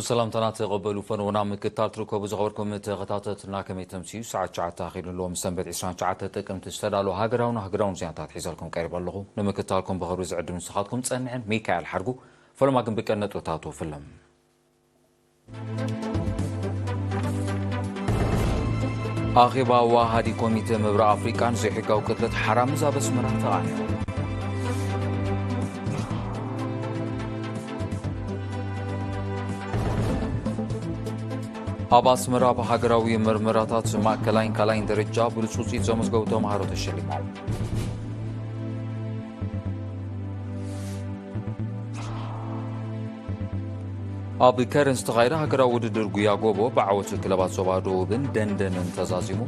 ሰላምታና ተቐበሉ። ፈነውና ምክታል ትርከቡ ዝኸበርኩም ተኸታተልትና፣ ከመይ ተምስዩ? ሰዓት ትሽዓተ ኣኺሉ ኣሎ። ምስ ሰንበት ዕስራን ትሽዓተ ጥቅምቲ ዝተዳለወ ሃገራውን ሃገራውን ዜናታት ሒዘልኩም ቀሪበ ኣለኹ። ንምክታልኩም ብኽብሪ ዝዕድም ንስኻትኩም ጸንዕን ሚካኤል ሓርጉ። ፈለማ ግን ብቀን ነጥብታቱ ፍልም። ኣኼባ ኣዋሃዲ ኮሚተ ምብራቕ ኣፍሪቃን ዘይሕጋዊ ቅትለት ሓራምዝ ኣብ ኣስመራ ተቓኒዑ። ኣብ ኣስመራ ብሃገራዊ መርመራታት ማእከላይን ካልኣይን ደረጃ ብሉጽ ውጽኢት ዘመዝገቡ ተምሃሮ ተሸሊሞም። ኣብ ከረን ዝተኻየደ ሃገራዊ ውድድር ጉያ ጎቦ ብዓወት ክለባት ዞባ ደቡብን ደንደንን ተዛዚሙ።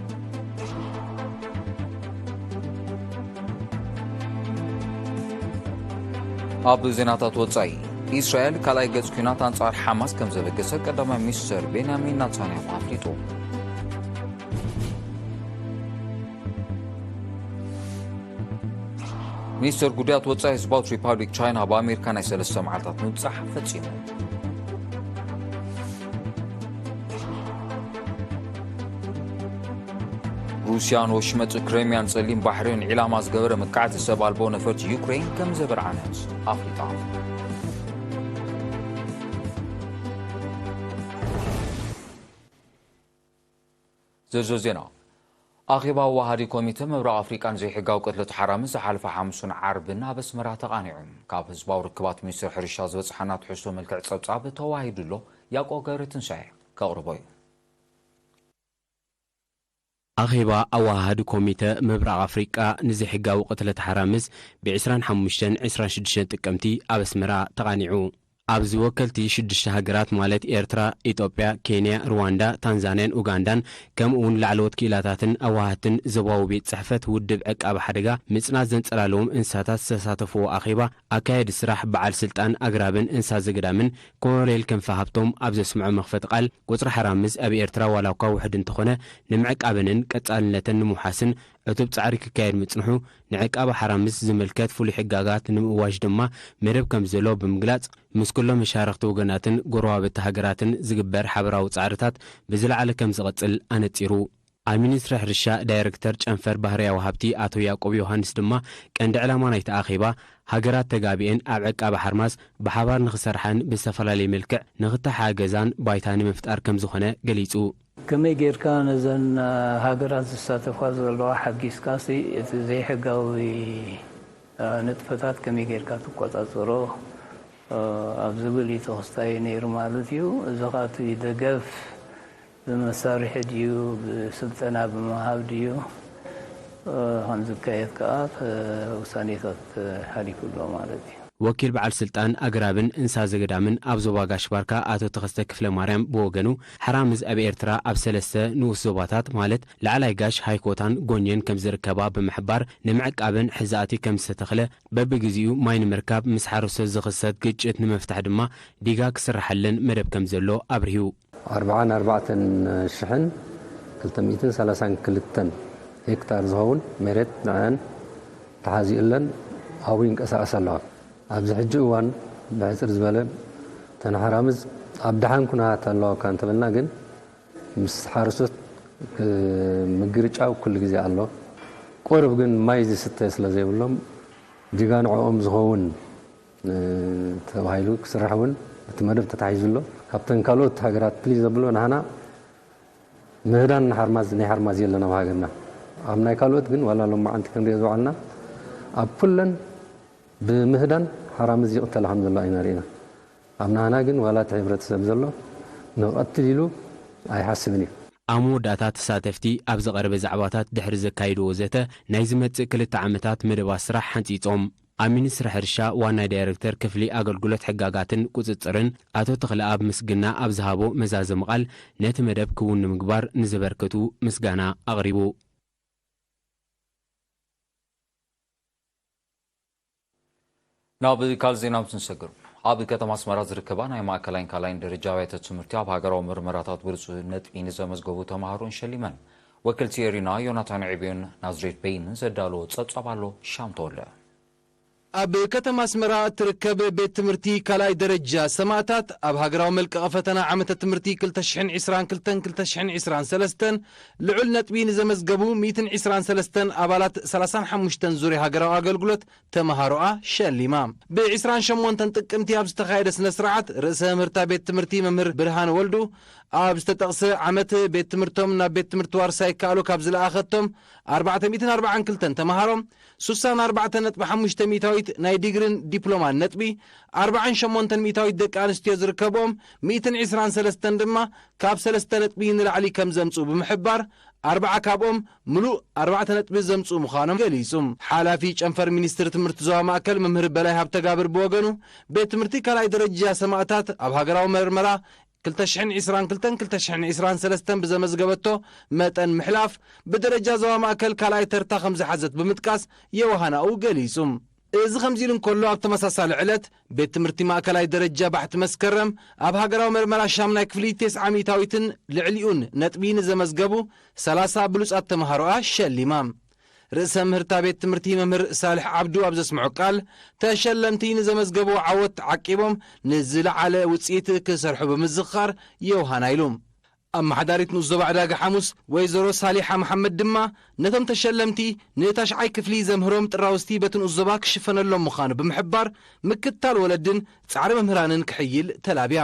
ኣብ ዜናታት ወጻኢ፣ እስራኤል ካልኣይ ገጽ ኲናት ኣንጻር ሓማስ ከም ዘበገሰ ቀዳማይ ሚኒስተር ቤንያሚን ናታንያሁ ኣፍሊጡ። ሚኒስተር ጉዳያት ወጻኢ ህዝባዊት ሪፓብሊክ ቻይና ኣብ ኣሜሪካ ናይ ሰለስተ መዓልታት ምብጻሕ ፈጺሙ። ሩስያ ንወሽመጥ ክሬምያን ጸሊም ባሕርን ዒላማ ዝገበረ መጥቃዕቲ ሰብ ኣልቦ ነፈርቲ ዩክሬን ከም ዘበርዓነት ኣፍሊጣ። ዝርዝር ዜና። ኣኼባ ኣዋሃዲ ኮሚተ ምብራቕ ኣፍሪቃን ዘይሕጋዊ ቅትለት ሓራምዝ ዝሓለፈ ሓሙስን ዓርብን ኣብ ኣስመራ ተቓኒዑ። ካብ ህዝባዊ ርክባት ሚኒስትር ሕርሻ ዝበጽሓና ትሕዝቶ መልክዕ ጸብጻብ ተዋሂዱ ኣሎ። ያዕቆብ ገብረትንሳኤ ከቕርቦ እዩ። ኣኼባ ኣወሃሃዲ ኮሚተ ምብራቕ ኣፍሪቃ ንዘይሕጋዊ ቅትለት ሓራምዝ ብ ዕስራን ሓሙሽተን ዕስራን ሽዱሽተን ጥቅምቲ ኣብ ኣስመራ ተቓኒዑ። ኣብዚ ወከልቲ ሽዱሽተ ሃገራት ማለት ኤርትራ፣ ኢትዮጵያ፣ ኬንያ፣ ሩዋንዳ፣ ታንዛንያን ኡጋንዳን ከምኡ እውን ላዕለዎት ክኢላታትን ኣወሃህትን ዞባዊ ቤት ጽሕፈት ውድብ ዕቃበ ሓደጋ ምጽናት ዘንጸላለዎም እንስሳታት ዝተሳተፍዎ ኣኼባ ኣካየዲ ስራሕ በዓል ስልጣን ኣግራብን እንስሳ ዘገዳምን ኮሎኔል ክንፈ ሃብቶም ኣብ ዘስምዖ መኽፈቲ ቃል፣ ቁጽሪ ሓራምዝ ኣብ ኤርትራ ዋላ እኳ ውሑድ እንተኾነ፣ ንምዕቃብንን ቀጻልነተን ንምውሓስን ዕቱብ ጻዕሪ ክካየድ ምጽንሑ፣ ንዕቃበ ሓራምዝ ዝምልከት ፍሉይ ሕጋጋት ንምእዋጅ ድማ መደብ ከም ዘሎ ብምግላጽ፣ ምስ ኩሎም መሻርኽቲ ወገናትን ጎረባብቲ ሃገራትን ዝግበር ሓበራዊ ጻዕርታት ብዝለዓለ ከም ዝቐጽል ኣነጺሩ። ኣብ ሚኒስትሪ ሕርሻ ዳይረክተር ጨንፈር ባህርያዊ ሃብቲ ኣቶ ያዕቆብ ዮሃንስ ድማ፣ ቀንዲ ዕላማ ናይቲ ኣኼባ፣ ሃገራት ተጋቢአን ኣብ ዕቃበ ሓርማዝ ብሓባር ንኽሰርሓን ብዝተፈላለየ መልክዕ ንኽተሓጋገዛን ባይታ ንምፍጣር ከም ዝኾነ ገሊጹ። ከመይ ጌርካ ነዘን፣ አ፣ ሃገራት ዝሳተፋ ዘለዋ ሓጊዝካሲ እቲ ዘይሕጋዊ፣ አ፣ ንጥፈታት ከመይ ጌርካ ትቆጻጸሮ፣ አ፣ ኣብ ዝብል እዩ ተኸስታይ ነይሩ ማለት እዩ። እዚ ኸኣ እቲ ደገፍ ብመሳርሒ ድዩ፣ ብስልጠና ብምሃብ ድዩ፣ እ፣ ከም ዝካየድ ከኣ፣ እ፣ ውሳኔታት፣ እ፣ ሓሊፉ ኣሎ ማለት እዩ። ወኪል በዓል ስልጣን ኣግራብን እንስሳ ዘገዳምን ኣብ ዞባ ጋሽ ባርካ ኣቶ ተኸስተ ክፍለ ማርያም ብወገኑ፣ ሓራምዝ ኣብ ኤርትራ ኣብ ሰለስተ ንኡስ ዞባታት ማለት ላዕላይ ጋሽ፣ ሃይኮታን ጎኘን ከም ዝርከባ ብምሕባር፣ ንምዕቃብን ሕዛእቲ ከም ዝተተኽለ፣ በብግዜኡ ማይ ንምርካብ ምስ ሓረስቶት ዝኽሰት ግጭት ንምፍታሕ ድማ ዲጋ ክስራሓለን መደብ ከም ዘሎ ኣብሪሁ። ኣርብዓን ኣርባዕተን ሽሕን ክልተ ሚእትን ሰላሳን ክልተን ሄክታር ዝኸውን መሬት ንዐን ተሓዚኡለን ኣብኡ ይንቀሳቐሳ ኣለዋ። ኣብዚ ሕጂ እዋን ብሕጽር ዝበለ እተን ሓራምዝ ኣብ ደሓን ኩነታት ኣለዋ እኳ እንተበልና ግን ምስ ሓረስቶት፣ እ፣ ምግርጫው ኩሉ ግዜ ኣሎ። ቁሩብ ግን ማይ ዝስተ ስለ ዘይብሎም ዲጋ ንዕኦም ዝኸውን፣ እ፣ ተባሂሉ ክስራሕ እውን እቲ መደብ ተታሒዙ ኣሎ። ካብተን ካልኦት ሃገራት ፍልይ ዘብሎ ንሃና ምህዳን ንሓርማዝ፣ ናይ ሓርማዝ የለን ኣብ ሃገርና። ኣብ ናይ ካልኦት ግን ዋላ ሎማዓንቲ ክንሪኦ ዝወዓልና ኣብ ኩለን ብምህዳን ሓራምዝ ይቕተላ ከም ዘሎ ኢና ርኢና። ኣብ ናህና ግን ዋላ እቲ ሕብረተሰብ ዘሎ ንቐትል ኢሉ ኣይሓስብን እዩ። ኣብ መወዳእታ ተሳተፍቲ ኣብ ዝቐረበ ዛዕባታት ድሕሪ ዘካይድዎ ዘተ ናይ ዝመጽእ ክልተ ዓመታት መደባት ስራሕ ሓንጺጾም። ኣብ ሚኒስትሪ ሕርሻ ዋና ዳይረክተር ክፍሊ ኣገልግሎት ሕጋጋትን ቁጽጽርን ኣቶ ተኽለኣብ ምስግና ኣብ ዝሃቦ መዛዘሚ ቃል ነቲ መደብ ክውን ንምግባር ንዘበርከቱ ምስጋና ኣቕሪቡ። ናብ ካልእ ዜና ምስ ንሰግር፣ ኣብ ከተማ ኣስመራ ዝርከባ ናይ ማእከላይን ካልኣይን ደረጃ ኣብያተ ትምህርቲ ኣብ ሃገራዊ ምርመራታት ብሉጽ ነጥቢ ንዘመዝገቡ ተምሃሮን ሸሊመን። ወኪልቲ ኤሪና ዮናታን ዕብዮን ናዝሬት በይንን ዘዳለዎ ጸብጻብ ኣሎ። ሻም ተወልደ። ኣብ ከተማ ኣስመራ እትርከብ ቤት ትምህርቲ ካልኣይ ደረጃ ሰማእታት፣ ኣብ ሃገራዊ መልቀቒ ፈተና ዓመተ ትምህርቲ ክልተ ሽሕን ዕስራን ክልተን ክልተ ሽሕን ዕስራን ሰለስተን ልዑል ነጥቢ ንዘመዝገቡ ሚእትን ዕስራን ሰለስተን ኣባላት ሰላሳን ሓሙሽተን ዙርያ ሃገራዊ ኣገልግሎት ተመሃሮኣ ሸሊማ። ብ ዕስራን ሸሞንተን ጥቅምቲ ኣብ ዝተኻየደ ስነ ስርዓት፣ ርእሰ ምህርታ ቤት ትምህርቲ መምህር ብርሃን ወልዱ፣ ኣብ ዝተጠቕሰ ዓመት ቤት ትምህርቶም ናብ ቤት ትምህርቲ ዋርሳይ ይከኣሉ ካብ ዝለኣኸቶም ኣርባዕተ ሚእትን ኣርባዓን ክልተን ተመሃሮ፣ ሱሳን ኣርባዕተ ነጥቢ ሓሙሽተ ሚእታዊት ናይ ዲግሪን ዲፕሎማን ነጥቢ፣ ኣርባዓን ሸሞንተን ሚእታዊት ደቂ ኣንስትዮ ዝርከብኦም፣ ሚእትን ዕስራን ሰለስተን ድማ ካብ ሰለስተ ነጥቢ ንላዕሊ ከም ዘምጽኡ ብምሕባር፣ ኣርብዓ ካብኦም ምሉእ ኣርባዕተ ነጥቢ ዘምጽኡ ምዃኖም ገሊጹ። ሓላፊ ጨንፈር ሚኒስትሪ ትምህርቲ ዞባ ማእከል መምህር በላይ ሃብተጋብር ብወገኑ፣ ቤት ትምህርቲ ካልኣይ ደረጃ ሰማእታት ኣብ ሃገራዊ መርመራ ክልተ ሽሕን ዕስራን ክልተን ክልተ ሽሕን ዕስራን ሰለስተን ብዘመዝገበቶ መጠን ምሕላፍ፣ ብደረጃ ዞባ ማእከል ካልኣይ ተርታ ከም ዝሓዘት ብምጥቃስ የውሃናኡ ገሊጹ። እዚ ከምዚ ኢሉ እንከሎ፣ ኣብ ተመሳሳሊ ዕለት ቤት ትምህርቲ ማእከላይ ደረጃ ባሕቲ መስከረም ኣብ ሃገራዊ መርመራ ሻምናይ ክፍሊ ተስዓ ሚእታዊትን ልዕሊኡን ነጥቢ ንዘመዝገቡ ሰላሳ ብሉጻት ተመሃሮኣ ሸሊማ። ርእሰ ምህርታ ቤት ትምህርቲ መምህር ሳልሕ ዓብዱ ኣብ ዘስምዖ ቃል፣ ተሸለምቲ ንዘመዝገብዎ ዓወት ዓቂቦም ንዝለዓለ ውጽኢት ክሰርሑ ብምዝኽኻር የውሃና ኢሉ። ኣመሓዳሪት ንኡስ ዞባ ዕዳጋ ሓሙስ ወይዘሮ ሳሊሓ መሓመድ ድማ፣ ነቶም ተሸለምቲ ንታሽዓይ ክፍሊ ዘምህሮም ጥራውዝቲ በቲ ንኡስ ዞባ ክሽፈነሎም ምዃኑ ብምሕባር፣ ምክትታል ወለድን ጻዕሪ መምህራንን ክሕይል ተላብያ።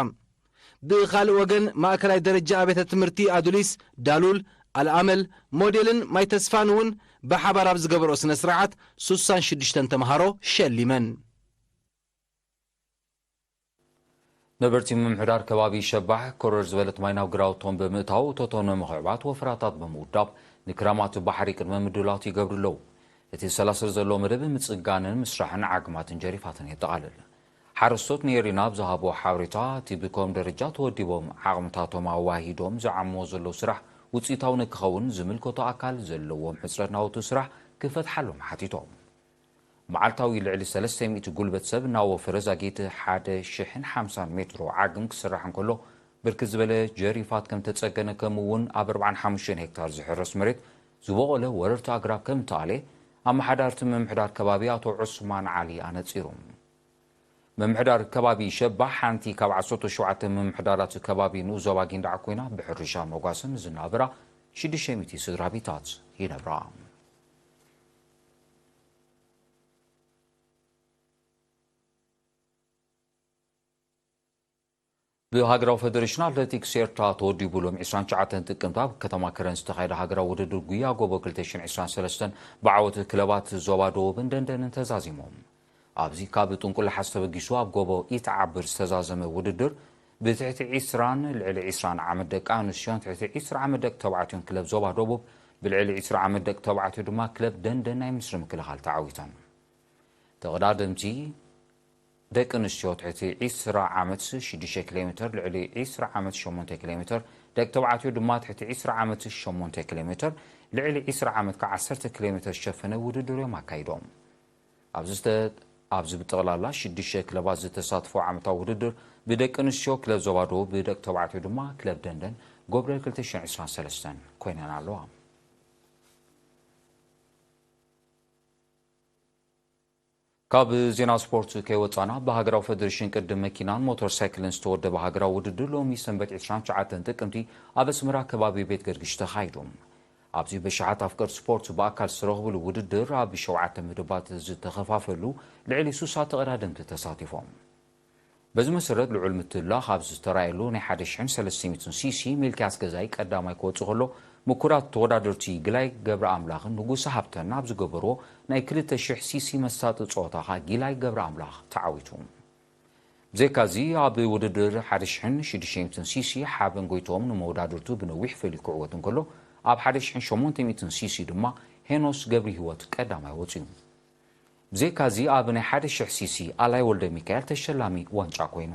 ብኻልእ ወገን፣ ማእከላይ ደረጃ ኣብያተ ትምህርቲ ኣዱሊስ፣ ዳሉል፣ ኣልኣመል፣ ሞዴልን ማይ ተስፋን እውን ብሓባር ኣብ ዝገበርኦ ስነ ስርዓት፣ ሱሳን ሽዱሽተን ተምሃሮ ሸሊመን። ነበርቲ ምምሕዳር ከባቢ ሸባሕ፣ ኮረር ዝበለት ማይ ናብ ግራውቶም ብምእታው፣ ቶቶ ንምኽዕባት ወፈራታት ብምውዳብ፣ ንክራማት ባሕሪ ቅድመ ምድላዋት ይገብሩ ኣለዉ። እቲ ዝሰላሰል ዘሎ መደብ፣ ምጽጋንን ምስራሕን ዓግማትን ጀሪፋትን የጠቓልል። ሓረስቶት ንኤሪና ኣብ ዝሃቦ ሓበሬታ፣ እቲ ብኮም ደረጃ ተወዲቦም ዓቕምታቶም ኣዋሂዶም ዝዓምዎ ዘለዉ ስራሕ ውጽኢታዊ ንክኸውን፣ ዝምልከቶ ኣካል ዘለዎም ሕጽረት ናውቲ ስራሕ ክፈትሓሎም ሓቲቶም። መዓልታዊ ልዕሊ ሰለስተ ሚእቲ ጉልበት ሰብ እናወፈረ ዛጊት ሓደ ሽሕን ሓምሳን ሜትሮ ዓግም ክስራሕ እንከሎ፣ ብርክት ዝበለ ጀሪፋት ከም ተጸገነ፣ ከምኡ እውን ኣብ ኣርባዓን ሓሙሽተን ሄክታር ዝሕረስ መሬት ዝበቖለ ወረርቲ ኣግራብ ከም እተኣልየ፣ ኣመሓዳርቲ ምምሕዳር ከባቢ ኣቶ ዑስማን ዓሊ ኣነጺሩ። ምምሕዳር ከባቢ ሸባሕ ሓንቲ ካብ ዓሰርተ ሸውዓተ ምምሕዳራት ከባቢ ንኡስ ዞባ ጊንዳዕ ኮይና፣ ብሕርሻ መጓሰን ዝናበራ ሽዱሽተ ሚእቲ ስድራ ቤታት ይነብራ። ብሃገራዊ ፈደሬሽን ኣትሌቲክስ ኤርትራ ተወዲቡ፣ ሎም ዕስራን ትሽዓተን ጥቅምቲ ኣብ ከተማ ከረን ዝተኻየደ ሃገራዊ ውድድር ጉያ ጎቦ ክልተ ሽሕን ዕስራን ሰለስተን ብዓወት ክለባት ዞባ ደቡብን ደንደንን ተዛዚሞም። ኣብዚ ካብ ጥንቁላሓስ ተበጊሱ ኣብ ጎቦ ኢትዓብር ዝተዛዘመ ውድድር፣ ብትሕቲ ዕስራን ልዕሊ ዕስራን ዓመት ደቂ ኣንስትዮን ትሕቲ ዕስራ ዓመት ደቂ ተባዕትዮን ክለብ ዞባ ደቡብ፣ ብልዕሊ ዕስራ ዓመት ደቂ ተባዕትዮ ድማ ክለብ ደንደን ናይ ሚኒስትሪ ምክልኻል ተዓዊተን። ተቐዳደምቲ ደቂ ኣንስትዮ ትሕቲ ዕስራ ዓመት ሽዱሽተ ኪሎ ሜትር፣ ልዕሊ ዕስራ ዓመት ሸሞንተ ኪሎ ሜትር፣ ደቂ ተባዕትዮ ድማ ትሕቲ ዕስራ ዓመት ሸሞንተ ኪሎ ሜትር፣ ልዕሊ ዕስራ ዓመት ከኣ ዓሰርተ ኪሎ ሜትር ዝሸፈነ ውድድር እዮም ኣካይዶም። ኣብዚ ዝተ-፣ ኣብዚ ብጠቕላላ ሽዱሽተ ክለባት ዝተሳትፎ ዓመታዊ ውድድር፣ ብደቂ ኣንስትዮ ክለብ ዞባ ደቡብ፣ ብደቂ ተባዕትዮ ድማ ክለብ ደንደን ጎብለል ክልተ ሽሕን ዕስራን ሰለስተን ኮይነን ኣለዋ። ካብ ዜና ስፖርት ከይወጻና፣ ብሃገራዊ ፈደሬሽን ቅድድም መኪናን ሞተር ሳይክልን ዝተወደበ ሃገራዊ ውድድር፣ ሎሚ ሰንበት ዕስራን ትሽዓተን ጥቅምቲ ኣብ ኣስመራ ከባቢ ቤት ገርግሽ ተኻይዱ። ኣብዚ ብኣሽሓት ኣፍቀርቲ ስፖርት ብኣካል ዝተረኽብሉ ውድድር፣ ኣብ ሸውዓተ መደባት ዝተኸፋፈሉ ልዕሊ ሱሳ ተቐዳደምቲ ተሳቲፎም። በዚ መሰረት፣ ልዑል ምትላኽ ኣብ ዝተራእየሉ ናይ ሓደ ሽሕን ሰለስተ ሚእትን ሲሲ፣ ሚልክያስ ገዛኢ ቀዳማይ ክወጽእ ከሎ፣ ምኩራት ተወዳደርቲ ግላይ ገብረኣምላኽን ንጉሰ ሃብተን ኣብ ዝገበርዎ ናይ ክልተ ሽሕ ሲሲ መሳጢ ጸወታ ከኣ ጊላይ ገብረኣምላኽ ተዓዊቱ። ብዘይካዚ፣ ኣብ ውድድር ሓደ ሽሕን ሽዱሽተ ሚእትን ሲሲ ሓበን ጎይትኦም ንመወዳድርቱ ብነዊሕ ፈልዩ ክዕወት እንከሎ፣ ኣብ ሓደ ሽሕን ሸሞንተ ሚእትን ሲሲ ድማ ሄኖስ ገብረሂወት ቀዳማይ ወጺኡ። ብዘይካዚ፣ ኣብ ናይ ሓደ ሽሕ ሲሲ ኣላይ ወልደ ሚካኤል ተሸላሚ ዋንጫ ኮይኑ።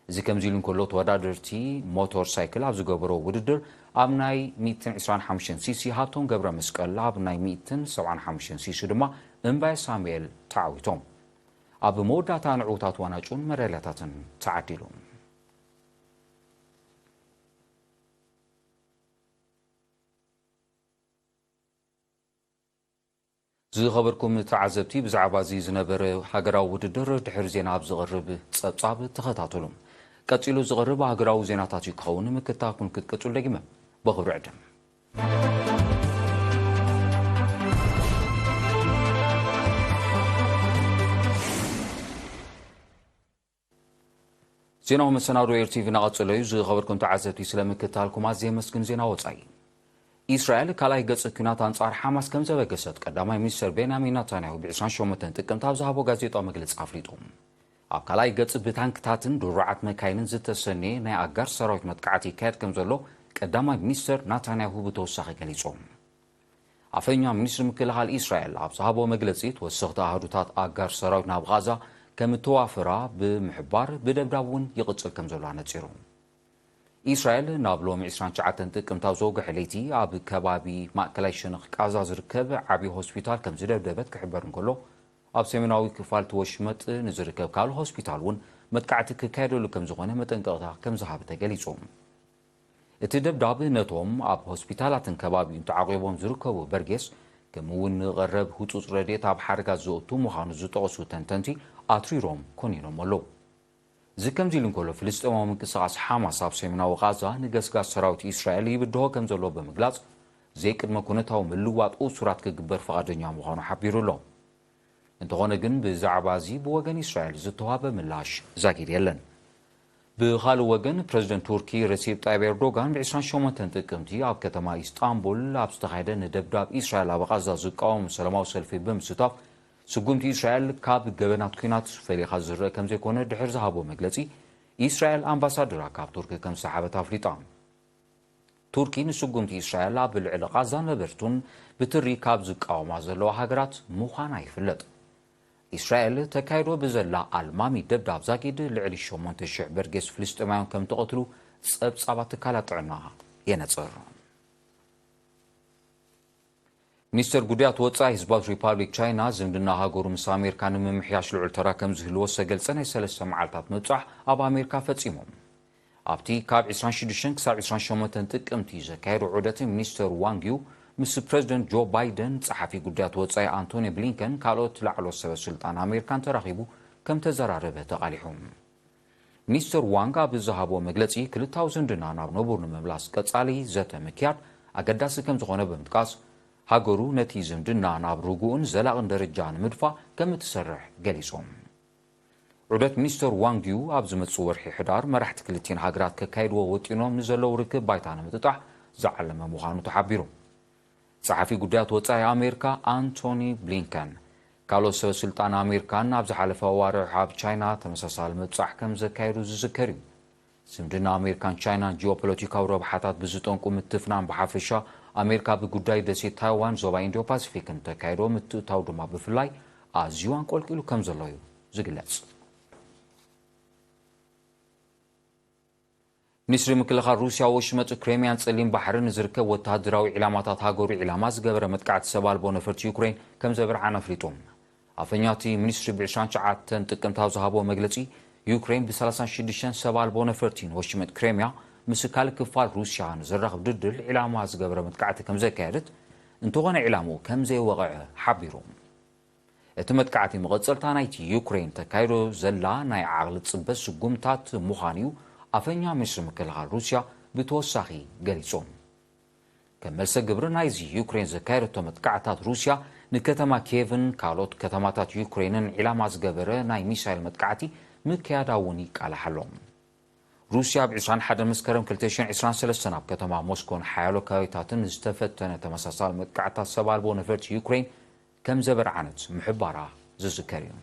እዚ ከምዚ ኢሉ እንከሎ፣ ተወዳደርቲ ሞቶር ሳይክል ኣብ ዝገበሮ ውድድር፣ ኣብ ናይ ሚእትን ዕስራን ሓሙሽተን ሲሲ ሃብቶም ገብረ መስቀል፣ ኣብ ናይ ሚእትን ሰብዓን ሓሙሽተን ሲሲ ድማ እምባየ ሳሙኤል ተዓዊቶም። ኣብ መወዳእታ ንዕዉታት ዋናጩን መዳልያታትን ተዓዲሉ። ዝኸበርኩም ተዓዘብቲ፣ ብዛዕባ እዚ ዝነበረ ሃገራዊ ውድድር ድሕሪ ዜና ኣብ ዝቐርብ ጸብጻብ ተኸታተሉ። ቀጺሉ ዝቐርብ ሃገራዊ ዜናታት እዩ ክኸውን። ምክትታልኩም ክትቅጽሉ ደጊመ ብኽብሪ ዕድም። ዜናዊ መሰናዶ ኤር ቲቪ እናቐጸለ እዩ። ዝኸበርኩም ተዓዘብቲ፣ ስለ ምክትታልኩም ኣዝየ የመስግን። ዜና ወጻኢ። ኢስራኤል ካልኣይ ገጽ ኲናት ኣንጻር ሓማስ ከም ዘበገሰት ቀዳማይ ሚኒስተር ቤንያሚን ናታንያሁ ብ ዕስራን ሸሞንተን ጥቅምቲ ኣብ ዝሃቦ ጋዜጣዊ መግለጺ ኣፍሊጡ። ኣብ ካልኣይ ገጽ ብታንክታትን ድሩዓት መካይንን ዝተሰነየ ናይ ኣጋር ሰራዊት መጥቃዕቲ ይካየድ ከም ዘሎ ቀዳማይ ሚኒስተር ናታንያሁ ብተወሳኺ ገሊጹ። ኣፈኛ ሚኒስትሪ ምክልኻል ኢስራኤል ኣብ ዝሃቦ መግለጺ፣ ተወሰኽቲ ኣሃዱታት ኣጋር ሰራዊት ናብ ቓዛ ከም እተዋፈራ ብምሕባር፣ ብደብዳብ እውን ይቕጽል ከም ዘሎ ኣነጺሩ። ኢስራኤል ናብ ሎሚ ዕስራን ትሽዓተን ጥቅምቲ ኣብ ዘውግሐ ለይቲ ኣብ ከባቢ ማእከላይ ሸነኽ ቃዛ ዝርከብ ዓቢ ሆስፒታል ከም ዝደብደበት ክሕበር እንከሎ፣ ኣብ ሰሜናዊ ክፋል እቲ ወሽመጥ ንዝርከብ ካልእ ሆስፒታል እውን መጥቃዕቲ ክካየደሉ ከም ዝኾነ መጠንቀቕታ ከም ዝሃበ ተገሊጹ። እቲ ደብዳብ ነቶም ኣብ ሆስፒታላትን ከባቢኡን ተዓቂቦም ዝርከቡ በርጌስ፣ ከምኡ እውን ንቐረብ ህጹጽ ረድኤት ኣብ ሓደጋ ዘእቱ ምዃኑ ዝጠቕሱ ተንተንቲ ኣትሪሮም ኮኒኖም ኣለዉ። እዚ ከምዚ ኢሉ እንከሎ፣ ፍልስጤማዊ ምንቅስቓስ ሓማስ ኣብ ሰሜናዊ ቓዛ ንገስጋስ ሰራዊት ኢስራኤል ይብድሆ ከም ዘሎ ብምግላጽ፣ ዘይቅድመ ኩነታዊ ምልዋጥ እሱራት ክግበር ፍቓደኛ ምዃኑ ሓቢሩ ኣሎ። እንተኾነ ግን፣ ብዛዕባ እዚ ብወገን ኢስራኤል ዝተዋህበ ምላሽ ዛጊድ የለን። ብኻልእ ወገን፣ ፕረዚደንት ቱርኪ ረሲፕ ጣይብ ኤርዶጋን ብ ዕስራን ሸሞንተን ጥቅምቲ ኣብ ከተማ ኢስጣንቡል ኣብ ዝተኻየደ ንደብዳብ ኢስራኤል ኣብ ቓዛ ዝቃወም ሰላማዊ ሰልፊ ብምስታፍ፣ ስጉምቲ ኢስራኤል ካብ ገበናት ኲናት ፈሊኻ ዝረአ ከም ዘይኮነ ድሕሪ ዝሃቦ መግለጺ፣ ኢስራኤል ኣምባሳደራ ካብ ቱርኪ ከም ዝሰሓበት ኣፍሊጣ። ቱርኪ ንስጉምቲ ኢስራኤል ኣብ ልዕሊ ቓዛ ነበርቱን ብትሪ ካብ ዝቃወማ ዘለዋ ሃገራት ምዃና ይፍለጥ። ኢስራኤል ተካይዶ ብዘላ ኣልማሚ ደብዳብ ዛጊድ ልዕሊ ሸሞንተ ሽሕ በርጌስ ፍልስጤማውያን ከም ተቐትሉ ጸብጻባት ትካላት ጥዕና የነጽር። ሚኒስተር ጉዳያት ወጻኢ ህዝባዊት ሪፓብሊክ ቻይና ዝምድና ሃገሩ ምስ ኣሜሪካ ንምምሕያሽ ልዑል ተራ ከም ዝህልዎ ዝተገልጸ ናይ ሰለስተ መዓልታት ምብጻሕ ኣብ ኣሜሪካ ፈጺሙ። ኣብቲ ካብ ዕስራን ሽዱሽተን ክሳብ ዕስራን ሸሞንተን ጥቅምቲ ዘካየዶ ዑደት፣ ሚኒስተር ዋንግ ዩ ምስ ፕረዚደንት ጆ ባይደን፣ ጸሓፊ ጉዳያት ወጻኢ ኣንቶኒ ብሊንከን፣ ካልኦት ላዕለዎት ሰበ ስልጣን ኣሜሪካን ተራኺቡ ከም ተዘራረበ ተቓሊሑ። ሚኒስተር ዋንግ ኣብ ዝሃቦ መግለጺ፣ ክልታዊ ዝምድና ናብ ንቡር ንምምላስ ቀጻሊ ዘተ ምክያድ ኣገዳሲ ከም ዝኾነ ብምጥቃስ፣ ሃገሩ ነቲ ዝምድና ናብ ርጉእን ዘላቕን ደረጃ ንምድፋእ ከም እትሰርሕ ገሊጹ። ዑደት ሚኒስተር ዋንግ ዩ ኣብ ዝመጽእ ወርሒ ሕዳር መራሕቲ ክልቲኤን ሃገራት ከካይድዎ ወጢኖም ንዘለዉ ርክብ ባይታ ንምጥጣሕ ዝዓለመ ምዃኑ ተሓቢሩ። ጸሓፊ ጉዳያት ወጻኢ ኣሜሪካ ኣንቶኒ ብሊንከን፣ ካልኦት ሰበ ስልጣን ኣሜሪካን ኣብ ዝሓለፈ ኣዋርሕ ኣብ ቻይና ተመሳሳሊ ምብጻሕ ከም ዘካየዱ ዝዝከር እዩ። ዝምድና ኣሜሪካን ቻይናን ጂኦፖለቲካዊ ረብሓታት ብዝጠንቁ ምትፍናን ብሓፈሻ፣ ኣሜሪካ ብጉዳይ ደሴት ታይዋን፣ ዞባ ኢንዶ ፓሲፊክን ተካይዶ ምትእታው ድማ ብፍላይ ኣዝዩ ኣንቆልቂሉ ከም ዘሎ እዩ ዝግለጽ። ሚኒስትሪ ምክልኻል ሩስያ፣ ወሽመጥ ክሬምያን ጸሊም ባሕርን ዝርከብ ወተሃደራዊ ዒላማታት ሃገሩ ዒላማ ዝገበረ መጥቃዕቲ ሰብ ኣልቦ ነፈርቲ ዩክሬን ከም ዘብርዓን ኣፍሊጡ። ኣፈኛቲ ሚኒስትሪ ብ ዕስራን ትሽዓተን ጥቅምቲ ኣብ ዝሃቦ መግለጺ፣ ዩክሬን ብ ሰላሳን ሽዱሽተን ሰብ ኣልቦ ነፈርቲ ንወሽመጥ ክሬምያ ምስ ካልእ ክፋል ሩስያ ንዘራኽብ ድልድል ዒላማ ዝገበረ መጥቃዕቲ ከም ዘካየደት፣ እንተኾነ ዒላምኡ ከም ዘይወቕዐ ሓቢሩ። እቲ መጥቃዕቲ መቐጸልታ ናይቲ ዩክሬን ተካይዶ ዘላ ናይ ዓቕሊ ጽበት ስጉምታት ምዃኑ እዩ ኣፈኛ ሚኒስትሪ ምክልኻል ሩስያ ብተወሳኺ ገሊጹ። ከም መልሰ ግብሪ ናይዚ፣ ዩክሬን ዘካየደቶ መጥቃዕታት ሩስያ ንከተማ ኪየቭን ካልኦት ከተማታት ዩክሬንን ዒላማ ዝገበረ ናይ ሚሳይል መጥቃዕቲ ምክያዳ እውን ይቃላሕ ኣሎ። ሩስያ ኣብ ዕስራን ሓደን መስከረም ክልተ ሽሕን ዕስራን ሰለስተን ኣብ ከተማ ሞስኮን ሓያሎ ከባቢታትን ዝተፈተነ ተመሳሳሊ መጥቃዕታት ሰብ ኣልቦ ነፈርቲ ዩክሬን ከም ዘበርዓነት ምሕባራ ዝዝከር እዩ።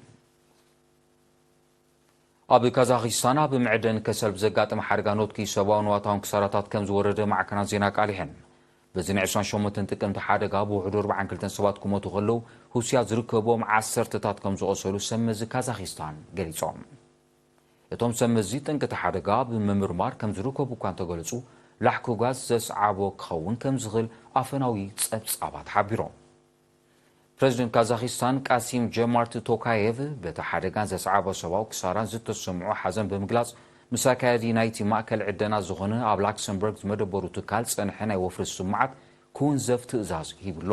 ኣብ ካዛኺስታን ኣብ መዕደኒ ከሰል ብዘጋጠመ ሓደጋ ኖትኪ ሰብኣውን ንዋታውን ክሳራታት ከም ዝወረደ ማዕከናት ዜና ኣቃሊሐን። በዚ ናይ ዕስራን ሸሞንተን ጥቅምቲ ሓደጋ ብውሕዱ ኣርባዓን ክልተን ሰባት ክሞቱ ከለዉ፣ ሩስያ ዝርከቦም ዓሰርተታት ከም ዝቖሰሉ ሰብ መዚ ካዛኺስታን ገሊጾም። እቶም ሰብ መዚ ጠንቂ እቲ ሓደጋ ብምምርማር ከም ዝርከቡ እኳ እንተገለጹ፣ ላሕኪ ጋዝ ዘስዓቦ ክኸውን ከም ዝኽእል ኣፈናዊ ጸብጻባት ሓቢሮም። ፕረዚደንት ካዛኺስታን ቃሲም ጀማርት ቶካየቭ፣ በቲ ሓደጋን ዘስዓቦ ሰብኣዊ ክሳራን ዝተሰምዖ ሓዘን ብምግላጽ፣ ምስ ኣካያዲ ናይቲ ማእከል ዕደና ዝኾነ ኣብ ላክሰምበርግ ዝመደበሩ ትካል ጸንሐ ናይ ወፍሪ ስምዓት ክውንዘፍ ትእዛዝ ሂቡ ኣሎ።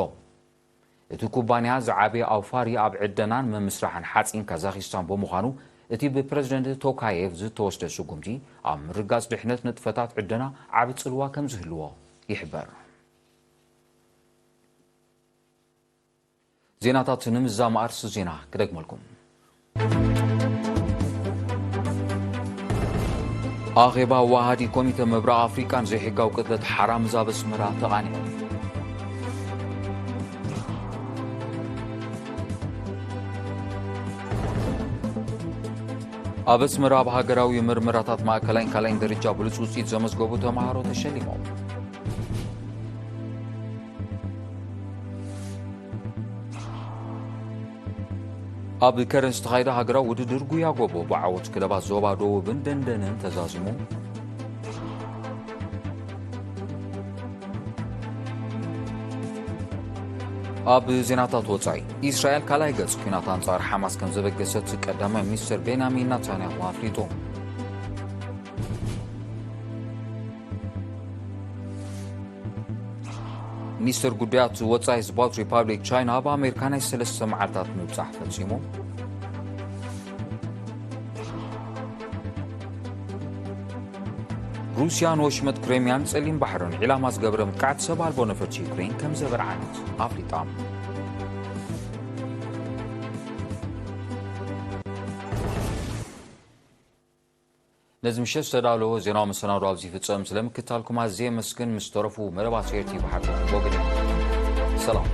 እቲ ኩባንያ ዝዓበየ ኣውፋሪ ኣብ ዕደናን ምምስራሕን ሓጺን ካዛኺስታን ብምዃኑ፣ እቲ ብፕረዚደንት ቶካየቭ ዝተወስደ ስጉምቲ ኣብ ምርጋጽ ድሕነት ንጥፈታት ዕደና ዓቢ ጽልዋ ከም ዝህልዎ ይሕበር። ዜናታት ንምዝዛም ኣርእስቲ ዜና ክደግመልኩም። ኣኼባ ዋሃዲ ኮሚተ ምብራቕ ኣፍሪቃን ዘይሕጋዊ ቅትለት ሓራምዝ ኣብ ኣስመራ ተቓኒዑ። ኣብ ኣስመራ ኣብ ሃገራዊ ምርመራታት ማእከላይን ካልኣይን ደረጃ ብሉጽ ውጽኢት ዘመዝገቡ ተማሃሮ ተሸሊሞም። ኣብ ከረን ዝተኻየደ ሃገራዊ ውድድር ጉያ ጎቦ ብዓወት ክለባት ዞባ ደቡብን ደንደንን ተዛዚሙ። ኣብ ዜናታት ወጻኢ፣ ኢስራኤል ካልኣይ ገጽ ኲናት ኣንጻር ሓማስ ከም ዘበገሰት ቀዳማይ ሚኒስትር ቤንያሚን ናታንያሁ ኣፍሊጡ። ሚኒስትር ጉዳያት ወጻኢ ህዝባዊት ሪፓብሊክ ቻይና ኣብ ኣሜሪካ ናይ ሰለስተ መዓልታት ምብጻሕ ፈጺሙ። ሩስያ ንወሽመጥ ክሬምያን ጸሊም ባሕርን ዒላማ ዝገበረ መጥቃዕቲ ሰብ ኣልቦ ነፈርቲ ዩክሬን ከም ዘበርዓነት ኣፍሊጣ። ነዚ ምሸት ዝተዳለወ ዜናዊ መሰናዶ ኣብዚ ይፍጸም። ስለ ምክታልኩም ኣዝየ የመስግን። ምስ ተረፉ መደባት ኤር ቲ ቪ ብሓቂ ወግድ። ሰላም።